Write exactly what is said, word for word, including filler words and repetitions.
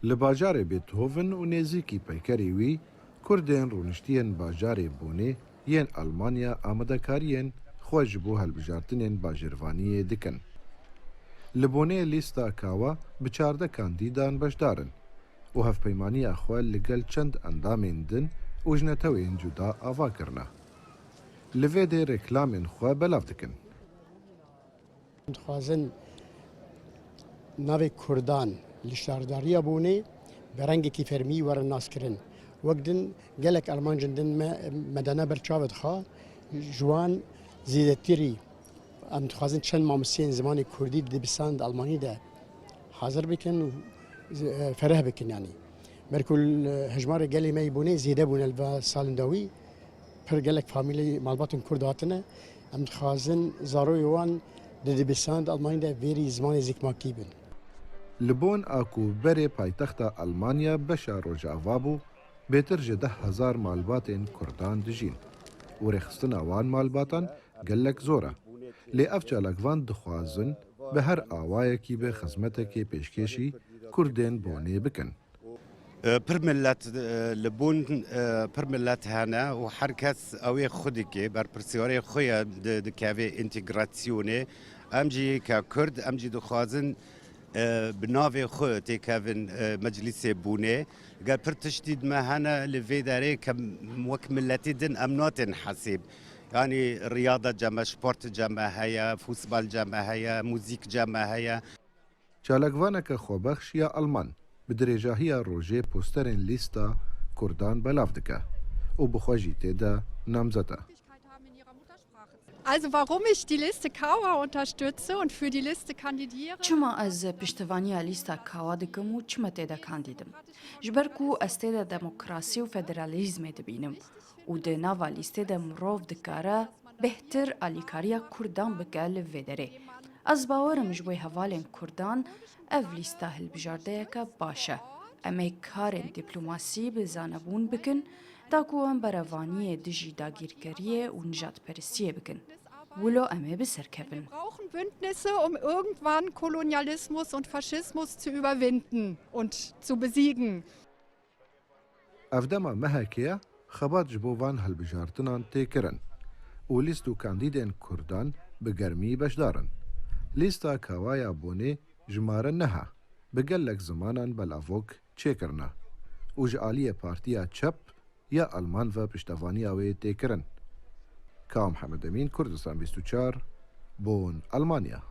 Li bajarê Beethoven û nêzîkî peykerê wî, Kurdên rûniştiyên bajarê Bonê yên Almanya amadekariyên xwe ji bo hilbijartinên bajêrvaniyê dikin. Li Bonê lîsta Kawa bi çardeh kandîdan beşdar in û hevpeymaniya xwe li gel çend endamên din û ji netewên cuda ava kirine. Li vê dê reklamên xwe belav dikin. Em dixwazin navê Kurdan li şaredariya Bonê bi rengekî fermî were naskirin. Wek din gelek armancên din me, me dane ber çavê dixa, ji wan zêdetirî em dixwazin çend mamosteyên zimanê Kurdî di dibisan di Almanî de hazir bikin û, e, fereh bikin yanî. Ber ku, e, hejmarê gelê me yê Bonê zêde bûne li va salên dawî, pir gelek famîlê malbatên Kurd hatine. Em dixwazin zaroyê wan di dibisan di Almanî de vêrî zimanê zikmakî bin. Li Bon a ku berê paytexta Almanya beşa rojava bû, bêtir ji deh hezar malbatên Kurdan dijîn û rêxistina wan malbatan gelek zor e. Lê ev çalakvan dixwazin bi her awayekî be xizmetekê pêşkêşî Kurdên Bonê bikin. E, pir millet, e, li Bûn, e, pir millet hene û her kes ew ê xwe dike, berpirsiyarê xwe ye di, dikeve întegrasyonê. Em jî ke Kurd, em jî dixwazin, e, bi navê xwe têkevin, e, Meclîsê Bûnê. Ger pir tiştî di me hene li vê derê ke wek miletî din em natin hesîb. Yanî riyada ceme, sport ceme heye, fûsbal ceme heye, muzîk ceme heye. Çalakvaneke xwebexş ya Alman bi dirêjahiya rojê posterên lîsta Kurdan belav dike û bi xwe jî tê de namzet e. Also warum ich die Liste Kawa unterstütze und für die Liste kandidiere? Çima ez piştevaniya lîsta Kawa dikim û çima tê de kandîdim? Ji ber ku ez tê de demokrasî û federalîzmê dibînim û di nava lîstê de mirov dikare bêhtir alîkariya Kurdan bike li vê derê. Ez bawer im ji bo hevalên Kurdan ev lîsta hilbijardeyeke baş e. Em ê karên dîplomasî bi zanebûn bikin, da ku em berevaniyê dijî dagîrkeriyê û nijadperestiyê bikin. Wilo em ê bi ser kevin. Wir brauchen Bündnisse, um irgendwann Kolonialismus und Faschismus zu überwinden und zu besiegen. Ev dema mehekê ye, xebat ji bo van hilbijartinan tê kirin û lîst û kandîdên Kurdan bi germî beşdar in. Lîsta Kawaya Bonê jimare neh e, bi gelek zimanan belavok çêkirine û ji aliyê Partiya Çep ya Alman ve piştevaniya wê tê kirin. Kawa Mihemed Emîn, Kurdistan bîst û çar, Bon, Almanya.